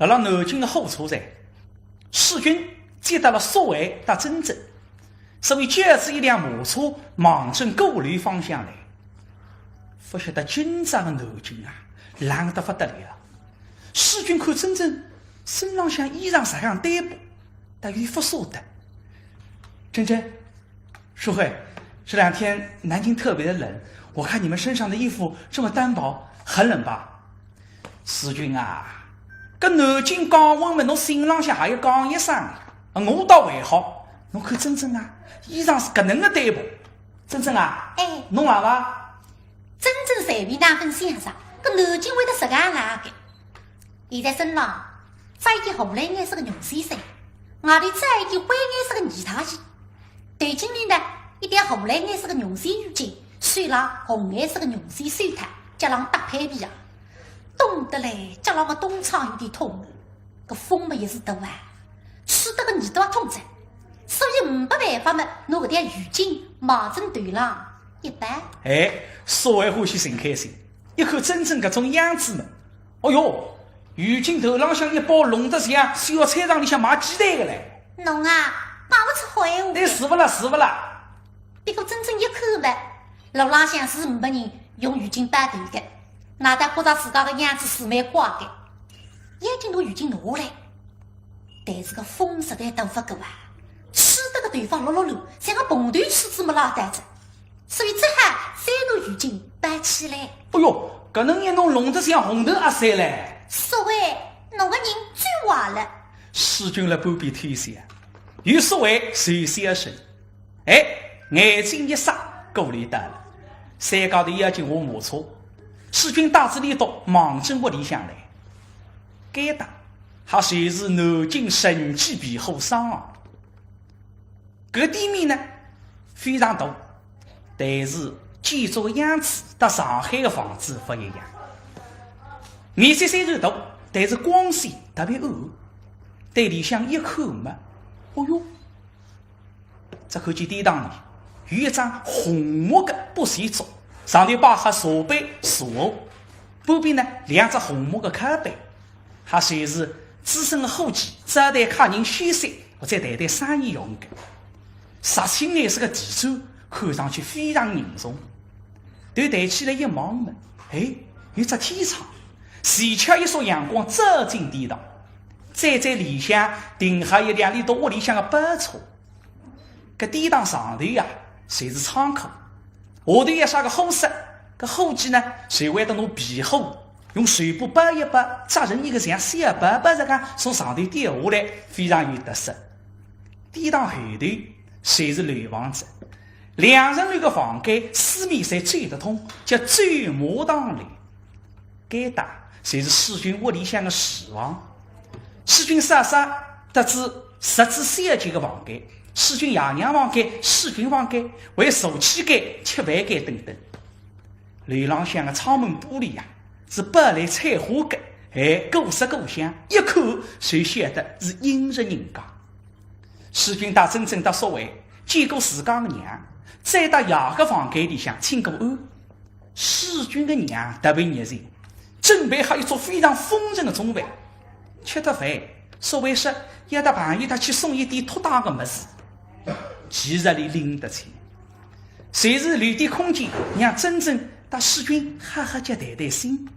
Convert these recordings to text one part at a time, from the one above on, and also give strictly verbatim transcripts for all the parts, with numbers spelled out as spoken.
辣辣南京个火车站，世钧接到了苏慧搭珍珍，苏慧叫仔一辆马车望准鼓楼方向来。勿晓得今朝个南京啊，冷得勿得了。世钧看珍珍身浪向衣裳实梗单薄，倒有勿舍得。珍珍， 苏慧，这两天南京特别的冷，我看你们身上的衣服这么单薄，很冷吧？世钧啊，搿南京降温么，侬心浪向还要讲一声，我倒还好。侬看珍珍啊，衣裳是搿能个单薄。珍珍啊，哎，侬冷伐？珍珍随便哪亨想着，搿南京会得实梗冷个。 现在身浪着一件湖蓝颜色个绒线衫，外头着一件灰颜色个呢大衣，头颈里呢一条湖蓝颜色个绒线浴巾，手浪红颜色个绒线手套，脚浪搭坯鞋啊。冻得来，脚浪个冻疮有点痛，搿风么也是大啊，吹得个耳朵也痛着，所以没办法么，拿搿条浴巾望准头浪一包。哎，苏慧欢喜寻开心，一看珍珍搿种样子么， 哦哟，浴巾头浪向一包，弄得像小菜场里向卖鸡蛋个嘞。侬啊，讲勿出好闲话。哎，是勿啦，是勿啦？不过珍珍一看么，路浪向是没人用浴巾包头个，哪得觉着自家个样子是蛮怪个。要紧拿浴巾拿下来，但是搿风实在大勿过啊，吹得个头发落落乱，像个蓬头吹子么拉倒着。 所以只好再拿浴巾包起来。哎哟，搿能一弄弄得像红头阿三嘞。苏慧，侬个人最坏了。世钧辣旁边偷笑，有苏慧就笑声。哎，眼睛一眨，鼓楼到了。三家头要紧下马车，世钧带仔俚笃望准屋里向来。该搭，还算是南京城际避火商场。 搿店面呢，非常大，但是建筑个样子搭上海个房子勿一样。面积虽然大，但是光线特别暗。对里向一看嘛，哦哟，只看见店堂里有一张红木个八仙桌，上头摆好茶杯、茶壶，旁边呢两只红木个靠背，还算是资深个伙计招待客人休息 或者谈谈生意用个。石青颜色个地砖看上去非常凝重。头抬起来一望嘛，哎，有只天窗，斜切一束阳光照进店堂，再在里向停好一辆俚笃屋里向个包车。搿店堂上头呀，侪是窗口，下头要啥个货色，搿伙计呢，侪会得拿被货 用水布包一包，扎成一个像小包包实梗从上头掉下来，非常有特色。店堂后头侪是楼房子，两层楼个房间四面侪走得通，叫走马堂楼。该搭侪是世钧屋里向个厨房。世钧嫂嫂搭仔侄子小姐个房间，世钧爷娘房间、世钧房间，还有茶器间、吃饭间等等。 楼浪向个窗门玻璃呀，是白来彩花个，还各色各香，一看就晓得是殷实人家。世钧搭珍珍搭苏慧见过自家个娘，再到爷个房间里向请过安。世钧个娘特别热情，准备好一桌非常丰盛个中饭。吃脱饭，苏慧说要到朋友搭去送一点托带个物事，其实俚拎得清。 随时留点空间，让珍珍搭世钧好好叫谈谈心。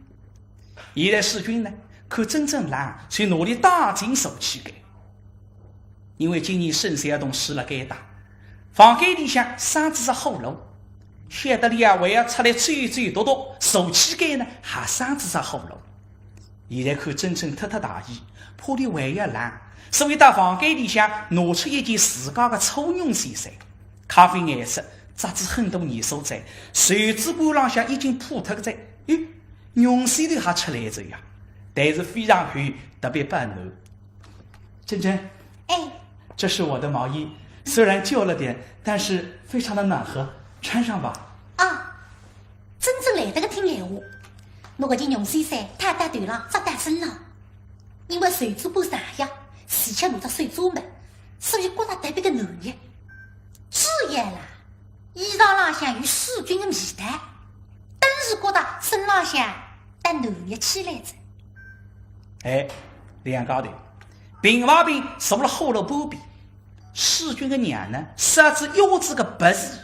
现在世钧呢，看珍珍冷，就拿俚带进茶器间。因为今年沈小东死了该搭，房间里向生仔只火炉，晓得俚啊还要出来走走踱踱，茶器间呢还生仔只火炉。 现在看珍珍脱脱大衣，怕俚还要冷，所以到房间里向拿出一件自家个粗绒线衫，咖啡颜色，着仔很多年数哉，袖子管浪向已经破脱个哉。哟，绒线头还出来哉呀，但是非常厚，特别保暖。珍珍，哎，这是我的毛衣，虽然旧了点，但是非常的暖和，穿上吧。啊，珍珍来得个听闲话，拿搿件绒线衫套到头浪，扎到身浪。 因为袖子管长呀，斜切拿只手遮么，所以觉着特别个暖热。主要啦，衣裳浪向有世钧个味道，顿时觉着身浪向搭暖热起来哉。哎，两家头，平白平坐了火炉旁边。世钧个娘呢，烧仔腰子个白事，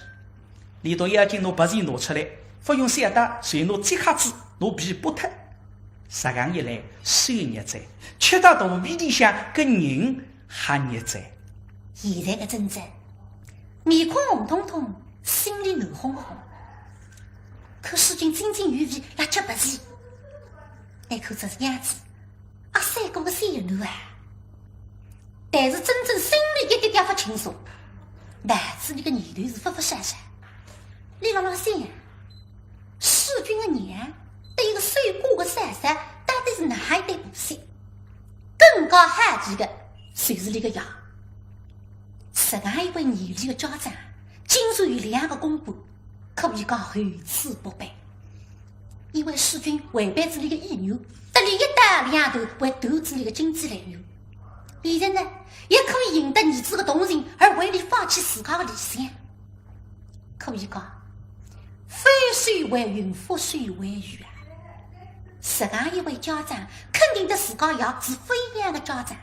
俚笃要紧拿白事拿出来，勿用想得，就拿脚镗子拿皮剥脱。实梗一来，手热哉，吃到肚皮里向个人还热哉。现在个珍珍，面孔红彤彤，心里暖烘烘。可世钧津津有味辣吃白事，倷看搿样子， 阿三哥个小囡啊。但是珍珍心里一点点勿轻松，脑子里个念头是勿勿闪闪。俚辣浪想，世钧个娘搭一个守寡个嫂嫂到底是哪一对婆媳？更加好奇个就是俚个爷。实梗一位严厉个家长，竟然有两个公婆，可以讲厚此薄彼。 因为世钧违背仔俚个意愿，搭俚一刀两断，还断仔俚个经济来源。现在呢，也可以赢得儿子个同情，而为俚放弃自家个理想。可以讲，翻手为云，覆手为雨啊。实梗一位家长，肯定搭自家爷是勿一样个家长。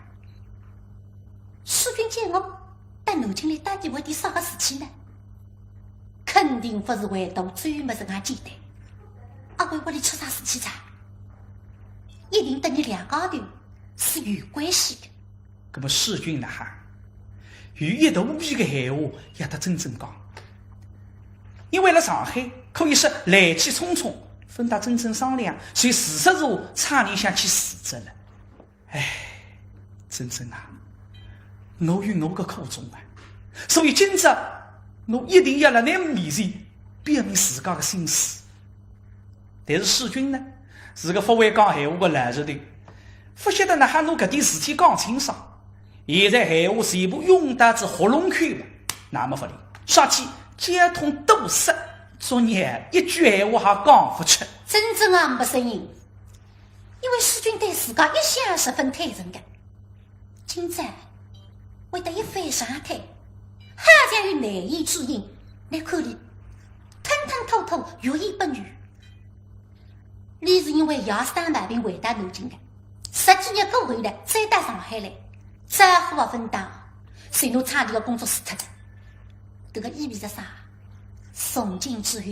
世钧叫我到南京来到底为点啥个事体呢？ 肯定勿是为大周末实梗简单。阿会屋里出啥事体哉？一定搭伲两家头是有关系个。搿么世钧哪哈？有一肚皮个闲话要搭珍珍讲。因为辣上海，可以说来去匆匆，勿搭珍珍商量，就自说自话，厂里向去辞职了。 唉，珍珍啊，我有我个苦衷啊，所以今朝我一定要辣倷面前表明自家个心思。但是世钧呢，是个勿会讲闲话个老实头，勿晓得哪哈拿搿点事体讲清爽。现在闲话全部涌到仔喉咙口了，那么勿灵，煞气交通堵塞，作孽，一句闲话还讲勿出。珍珍啊，没声音。 因为世钧对自家一向十分坦诚个，今朝会得一反常态，好像有难言之隐，倷看俚吞吞吐吐，欲言不语。俚是因为爷生毛病回到南京个，十几日过后呢，再到上海来，招呼也勿打，随拿厂里个工作辞脱哉。搿个意味着啥？从今之后，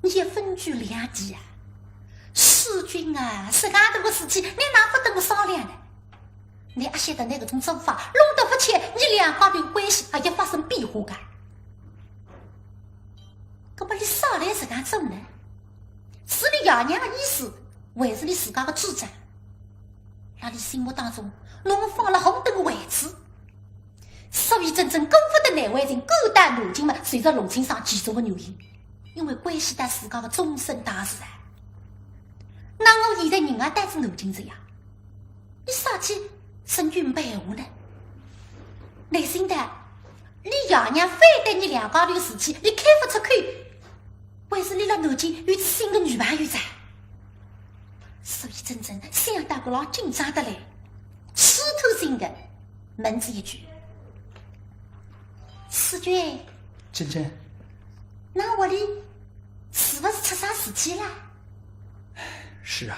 伲要分居两地啊！ 世钧啊，实梗大个事体，倷哪勿搭我商量呢？倷阿晓得倷搿种做法，弄得勿巧，伲两家头关系还要发生变化个。搿么俚啥来实梗做呢？是俚爷娘个意思，还是俚自家个主张？辣俚心目当中，拿我放辣何等个位置？ 所以珍珍顾勿得难为情，赶到南京嘛，就是弄清爽其中个原因，因为关系到自家个终身大事啊。那我现在人也到仔南京哉呀，俚啥体身居办法呢？难心的，俚爷娘反对伲两家头个事体，俚开勿出口，还是俚辣南京有仔新个女朋友哉。所以珍珍想到搿浪紧张得来，试探性个 问仔一句。世钧，珍珍，㑚屋里是勿是出啥事体啦？是啊，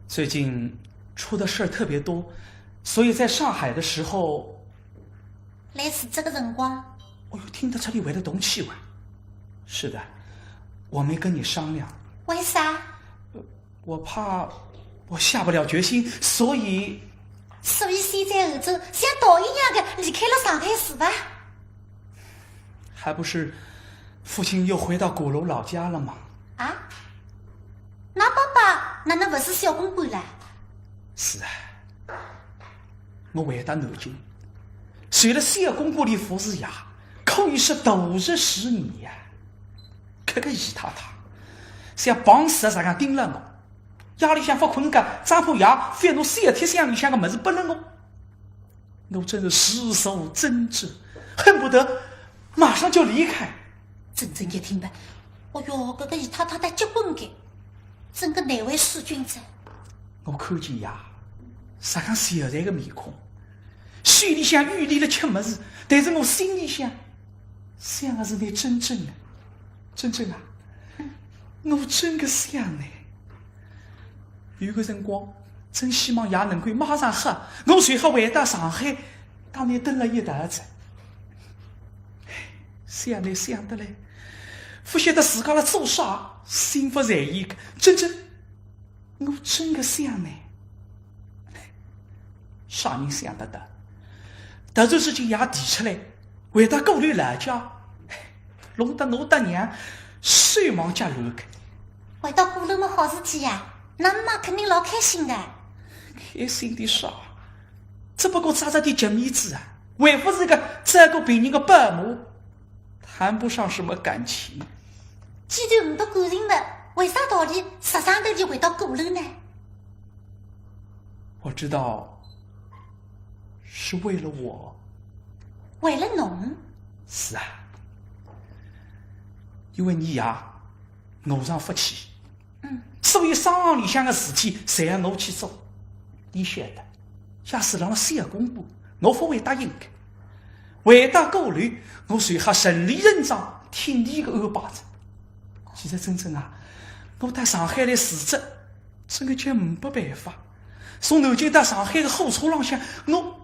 最近出的事儿特别多，所以在上海的时候，来辞职个辰光，我又听得出你为了东气啊。是的，我没跟你商量。为啥？ 我怕我下不了决心，所以，所以现在儿子像逃一样的离开了上海，是吧？还不是父亲又回到鼓楼老家了吗？啊？㑚爸爸哪能勿是小公馆了？是啊，我回到南京，随了小公馆里服侍呀，可以说度日如年呀。搿个姨太太，像棒槌实梗盯牢我。 夜里向勿困觉，只怕爷翻拿小铁箱里向个物事拨了我。我真是如坐针毡，恨不得马上就离开。珍珍一听吧，哦哟，搿个姨太太倒结棍个，真个难为世钧哉。我看见爷，实梗小才个面孔，手里向用力了吃物事，但是我心里向想的是你珍珍啊，珍珍啊，我真个想你。 有个辰光，真希望爷能够马上好，我随后回到上海，搭倷登了一道子。想来想得来，勿晓得自家辣做啥，心勿在焉个，真真，我真个想倷。啥人想得到？突然之间爷提出来，回到鼓楼老家，弄得我搭娘手忙脚乱个。回到鼓楼么好事体呀，㑚妈肯定老开心个。开心点啥？只不过扎扎点脚面子啊，还勿是个照顾别人个保姆，谈不上什么感情。既然呒不感情么，为啥道理实梗头就回到鼓楼呢？我知道，是为了我。为了侬？是啊，因为倷爷，我上勿去。嗯。所以商行里向个事体，侪要我去做。倷晓得，爷是让小公婆，我勿会答应个。回到鼓楼，我随后顺理成章听倷个安排哉。其实真真啊，我到上海来辞职，真个叫呒不办法。从南京到上海个火车浪向，我，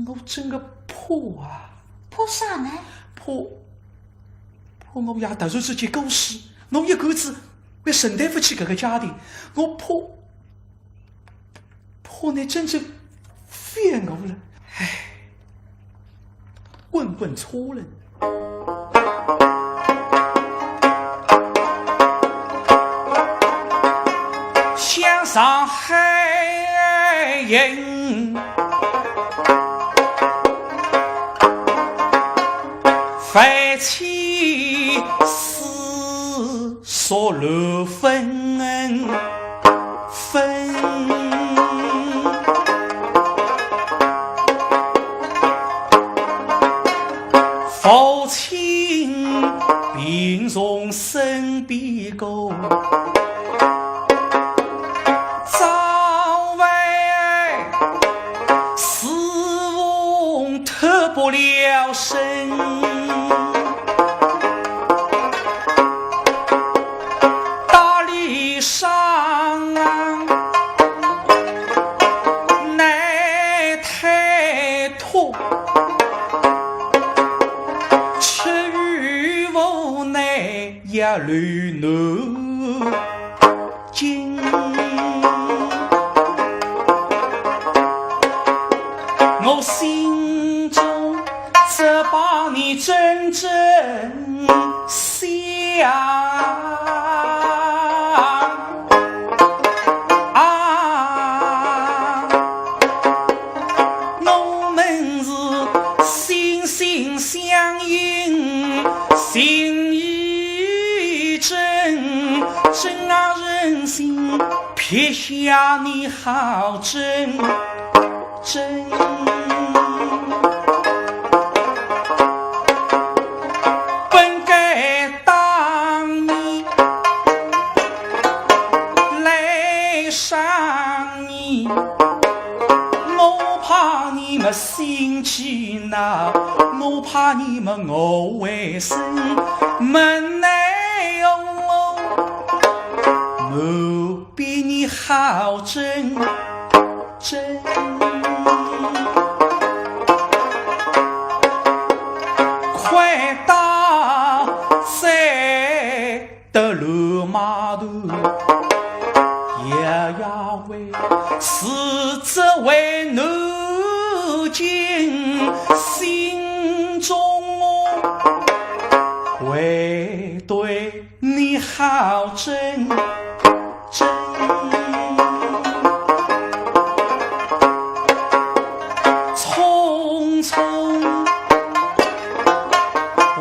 我真个怕啊。怕啥呢？怕，怕我爷突然之间过世，我一干子会承担勿起搿个家庭，我怕，怕倷真正烦我了。唉，滚滚车轮。想上海人，万千思索乱纷纷。父亲病重身边个，早晚侍奉脱不了身。 搭理上难推脱，出于无奈也流难尽。我心中只把你真正 想啊，我们是心心相印，心意真，真啊人心，撇下你好真。 真。本该当你来商议，我怕你们心气恼，我怕你们误会身，门内哦，我比你好真。 真。快到在的路码头，摇摇喂，是这位南京心中我，会对 你好真真。匆匆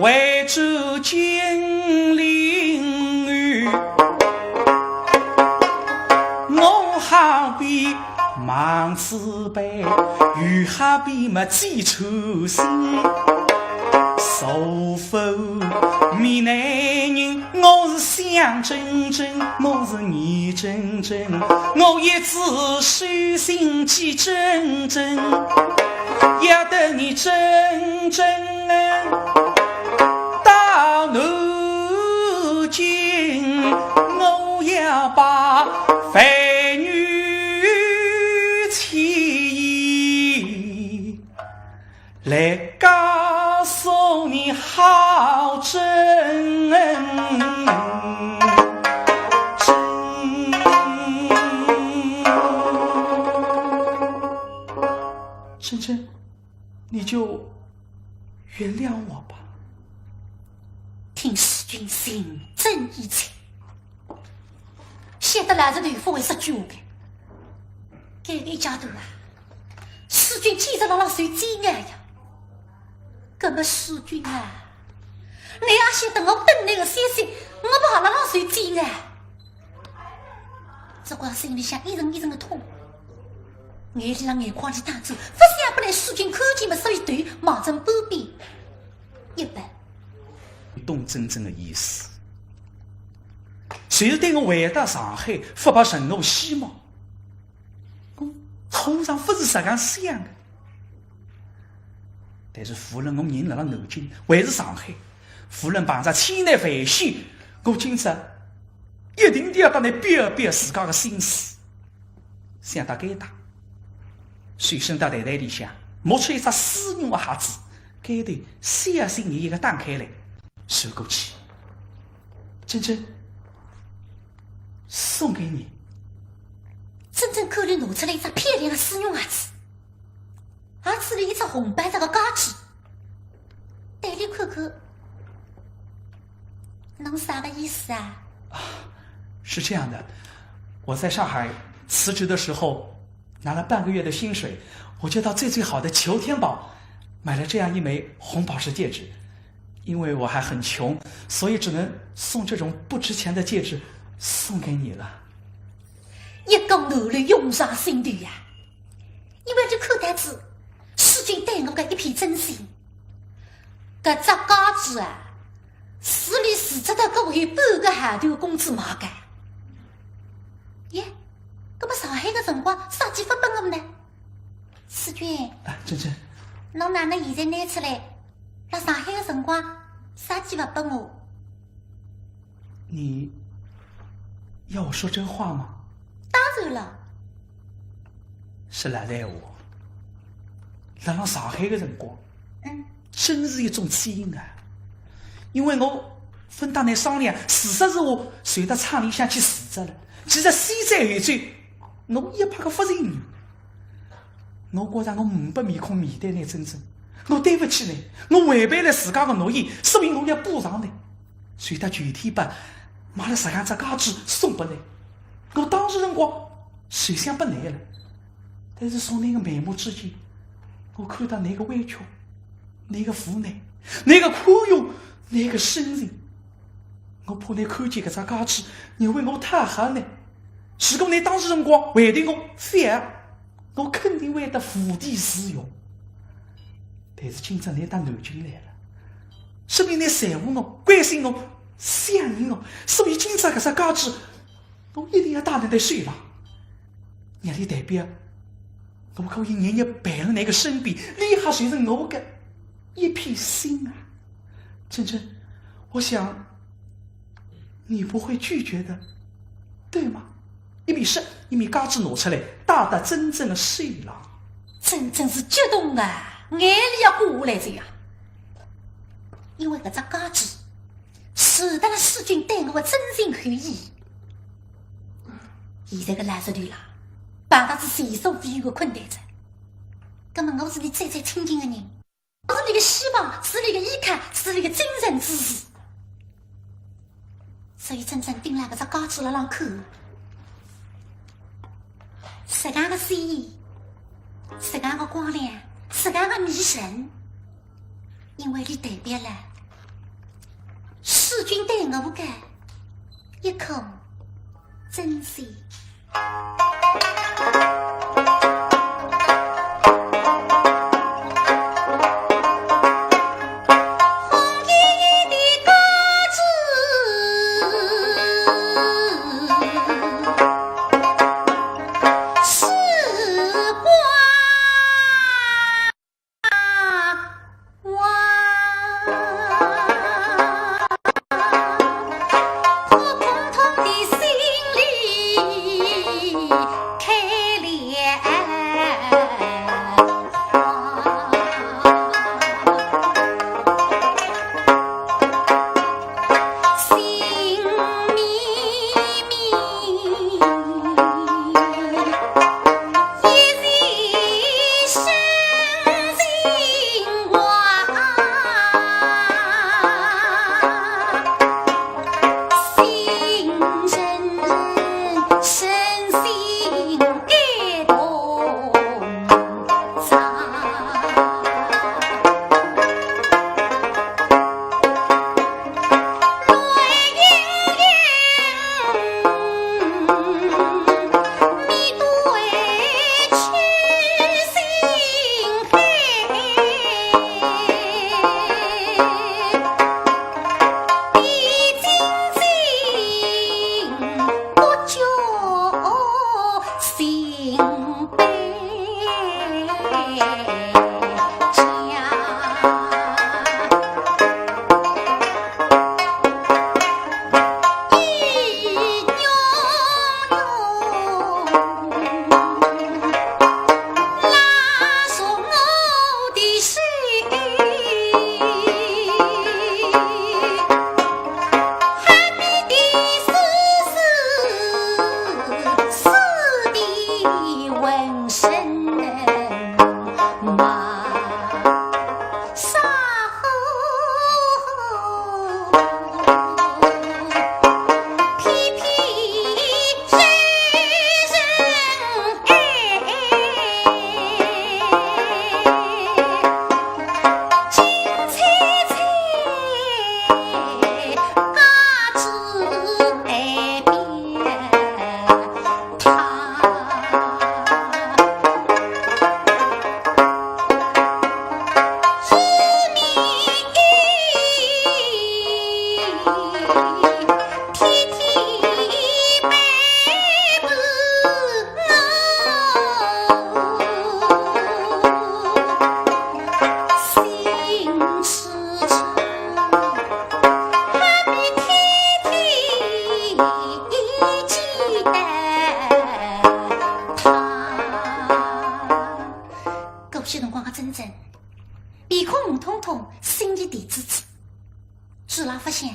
回转金陵，我好比 望子辈，又好比么几处心。受否？你男人，我是想真真，我是念真真，我一直虚心去真真，要得你真真到南京，我要把万女来告诉你好真真。真真，你就原谅我吧。听世钧心真意切，晓得老实头勿会说假个。搿个一家头啊，世钧简直辣辣受煎熬呀。搿么世钧啊，倷阿晓得我等倷个消息，我勿辣辣受煎熬。只怪心里向一阵一阵个痛，眼泪辣眼眶里打转，勿想拨来世钧看见么，所以头望准半边一别。懂真真个意思，就是对我回到上海，勿抱任何希望。我通常勿是实梗想个。但是无论我人辣辣南京还是上海，无论碰着千难万险，我今朝一定要搭倷表表自家个心思。想到该搭，随身到袋袋里向摸出一只丝绒个盒子，盖头小心翼翼个打开来，收过去。真真，送给你。真真口里拿出来一只漂亮个丝绒盒子，盒子里一只红宝石个戒指，袋里看看，侬啥个意思啊？是这样的，我在上海辞职的时候，拿了半个月的薪水，我就到最最好的裘天宝买了这样一枚红宝石戒指。因为我还很穷，所以只能送这种不值钱的戒指送给你了。一讲眼泪涌上心头呀，因为伊看得出世钧对我个一片真心。搿只戒指啊，是伊辞职个过后半个号头工资买个。耶，搿么上海个辰光啥体勿拨我呢？世钧，啊，真真，侬哪能现在拿出来？辣上海个辰光啥体勿拨我？你要我说真话吗？当然了。说老实闲话，辣辣上海个辰光，嗯，真是一种煎熬啊。因为我勿搭倷商量，自家是我随到厂里向去辞职了。其实现在后头，我一百个勿情愿。我觉着我呒不面孔面对倷真真，我对勿起倷，我违背了自家个诺言，所以我要补偿倷。所以到裘天宝买了实梗只戒指送拨倷。我当时辰光就想拨倷了，但是从倷个眉目之间，我看到倷个委屈，倷个无奈，倷个宽容，倷个深情。我怕倷看见搿只戒指，认为我太狠了。如果倷当时辰光回头我，反而 我肯定会得无地自容。但是今朝倷到南京来了，说明倷在乎我、关心我、想念我，所以今朝搿只戒指，我一定要戴辣倷手浪。让伊代表，我可以日日陪辣倷个身边，伊也就是我个一片心啊。真真，我想 你不会拒绝的，对吗？一面说，一面戒指拿出来，戴到真真个手浪。真真是激动啊，眼泪要滚下来哉呀。因为搿只戒指，是得了世钧对我个真心厚意。现在个老实头啦，碰着仔前所未有个困难哉。葛么我是伊最最亲近个人， 是伊个希望，是伊个依靠，是伊个精神支柱。所以真真盯牢搿只戒指辣浪看，实梗个鲜艳，实梗个光亮，实梗个迷人，因为伊代表了世钧对我个一颗真心。鼻孔红彤彤，心里甜滋滋，嘴浪发想，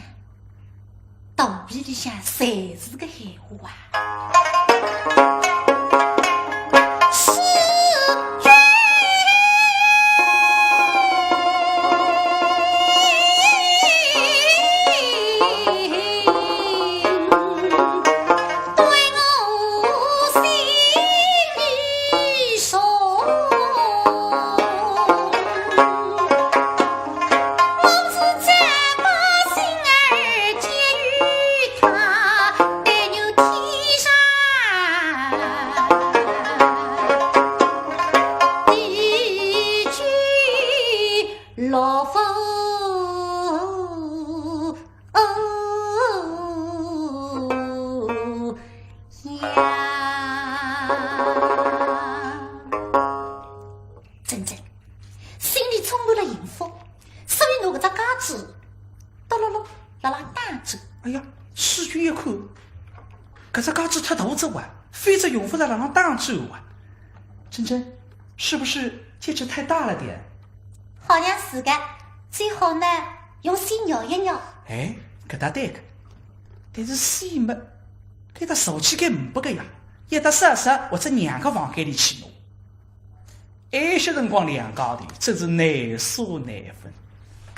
肚皮里向侪是个闲话啊。呀，曼桢心里充满了幸福，所以拿搿只戒指，哆啰啰，辣辣打转。哎呀，世钧一看，搿只戒指太大只哇，非但用勿着辣浪打转哇。曼桢，是不是戒指太大了点？好像是个，最好呢，用线绕一绕。哎，搿搭对个，但是线嘛，搿搭手气该呒不个呀，一搭煞煞，或者娘个房间里去弄。 埃歇辰光两家头真是难舍难分，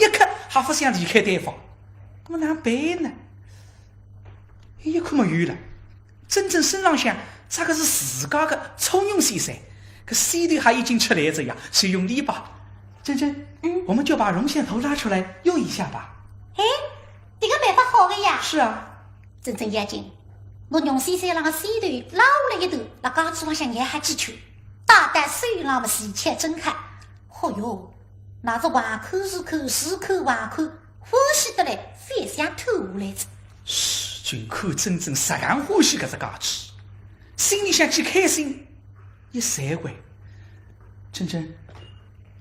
一刻也勿想离开对方，那么哪办呢？一刻没有了，曼桢身浪向着个是自家个粗绒线衫，搿线头还已经出来着呀，就用力吧。曼桢，嗯，我们就把绒线头拉出来用一下吧。哎，迭个办法好个呀。是啊。曼桢要紧，拿绒线衫浪个线头拉下来一段，辣戒指浪向绕好几圈。 戴到手浪么是一圈真好。嚯哟，拿着横看竖看，竖看横看，欢喜得来，反想脱下来哉。世钧看曼桢实梗欢喜搿只戒指，心里想既开心又惭愧。曼桢，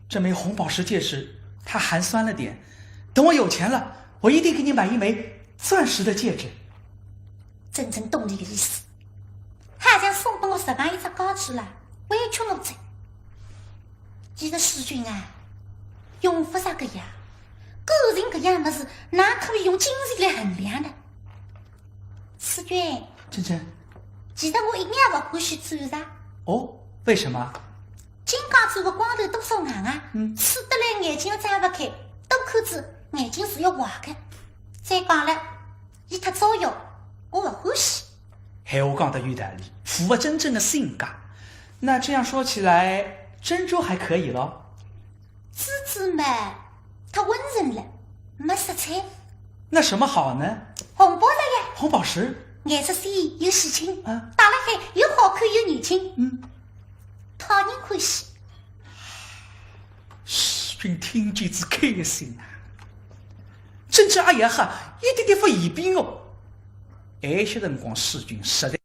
这枚红宝石戒指太寒酸了点，等我有钱了，我一定给你买一枚钻石的戒指。 曼桢懂俚个意思，好像送拨我实梗一只戒指了，委屈我哉。其实世钧啊，用勿着个呀，感情搿样物事，哪可以用金钱来衡量呢？世钧，曼桢，其实我一眼勿欢喜钻石。哦，为什么？金戒指个光头多少硬啊，嗯，戴得来眼睛张勿开，多看仔眼睛是要坏个。再讲了， 伊太招摇，我勿欢喜。闲话讲得有道理，符合曼桢个性格。那这样说起来，珍珠还可以咯？珠子嘛，太温顺了，没色彩。那什么好呢？红宝石呀。红宝石？颜色鲜又喜庆，啊，戴辣海又好看又年轻，嗯，讨人欢喜。 世钧听见仔开心啊，曼桢哎呀哈，一点点勿嫌bizar哦。埃歇辰光世钧实在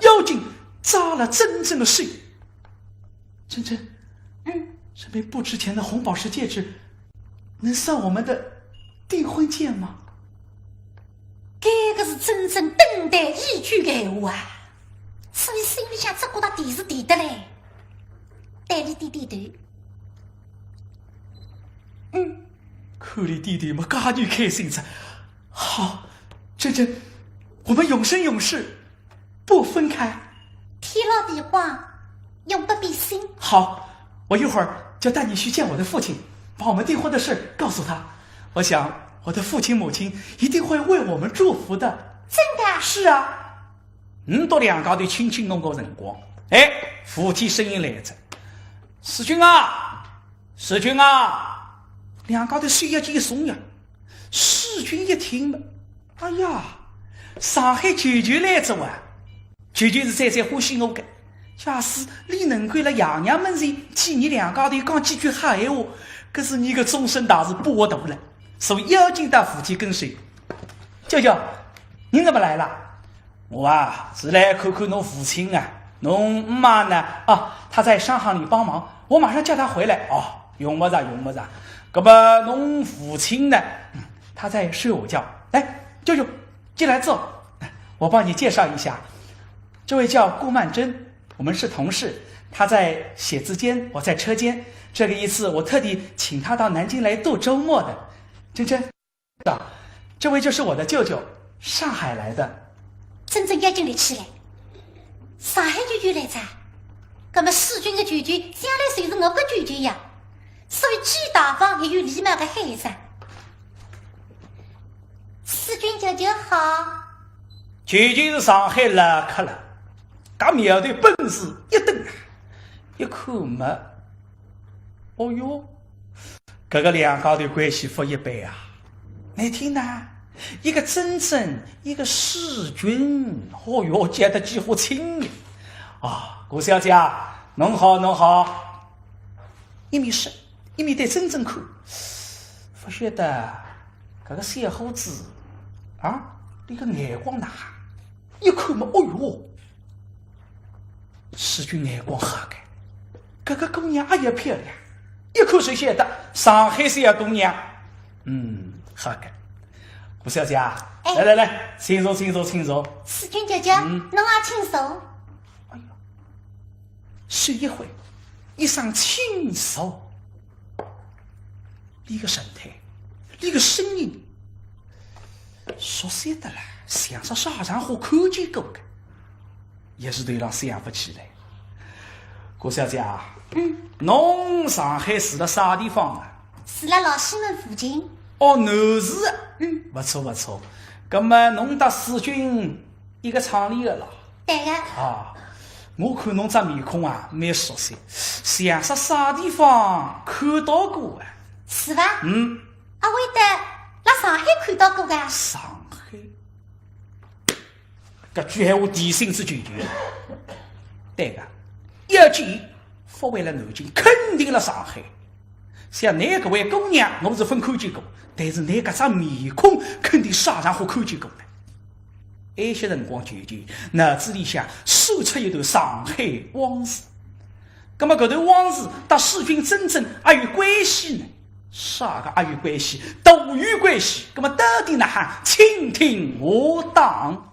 要紧抓牢曼桢个手。曼桢，嗯，这枚不值钱的红宝石戒指，能算我们的订婚戒吗？搿个是曼桢等待已久个闲话啊，所以心里向只觉得甜是甜得来。 对俚点点头。嗯。看俚点头么，介许开心哉。好，曼桢，我们永生永世不分开。天老地荒，永不变心。好，我一会儿就带你去见我的父亲，把我们订婚的事告诉他。我想我的父亲母亲一定会为我们祝福的。真的？是啊。 俚笃两家头卿卿我我个辰光，哎，扶梯声音来哉。世钧啊，世钧啊，两家头手要紧一松呀。世钧一听嘛，哎呀，上海舅舅来哉哇，舅舅是最最欢喜我个。假使俚能够辣爷娘门前替伲两家头讲几句好闲话，搿是伲个终身大事把握大哉。所以要紧到扶梯跟首。舅舅，您怎么来了？ 我啊，是来看看侬父亲啊，侬姆妈呢？啊，她在商行里帮忙，我马上叫她回来。哦，用勿着，用勿着。搿么侬父亲呢？嗯，他在睡午觉。来，舅舅，进来坐。我帮你介绍一下，这位叫顾曼桢，我们是同事，他在写字间，我在车间。这个一次，我特地请他到南京来度周末的。真真，这位就是我的舅舅，上海来的。真正要紧立起来，上海舅舅来哉，葛么世钧个舅舅将来就是我个舅舅呀，所以既大方也有礼貌个喊一声。世钧舅舅好。舅舅是上海老客了，搿苗头本事一等啊，一看嘛，哦哟，搿个两家头关系勿一般啊。你听呐，一个真正，一个世钧，哦哟，结得几化亲密啊。顾小姐，侬好，侬好。一面说，一面对真正看，勿晓得搿个小伙子啊，伊个眼光哪哈？一看嘛，哦哟，世钧眼光好个，搿个姑娘也要漂亮，一看就晓得上海小姑娘。嗯，好个。顾小姐啊，哎来来来，请坐，请坐，请坐。世钧舅舅，嗯侬也请坐。哎呀，是一回，一声请坐，伊个神态，伊个声音，熟悉得来，像是啥场化看见过个，一时头浪想勿起来。顾小姐啊，嗯，侬上海住辣啥地方啊？住辣老西门附近。哦，南市啊，嗯，勿错勿错。葛么侬搭世钧一个厂里个啦？对个。啊，我看侬只面孔啊，蛮熟悉，像是啥地方看到过啊？是伐？嗯，阿会得辣上海看到过个？上海。搿句闲话提醒仔舅舅。对个，要紧勿会辣南京，肯定辣上海。像㑚搿位姑娘，我是朆看见过，但是㑚搿只面孔肯定啥场化看见过呢。埃歇辰光舅舅脑子里向闪出一段上海往事。葛么搿段往事搭世钧真正阿有关系呢？啥个阿有关系？大有关系。葛么到底哪哈？请听下档。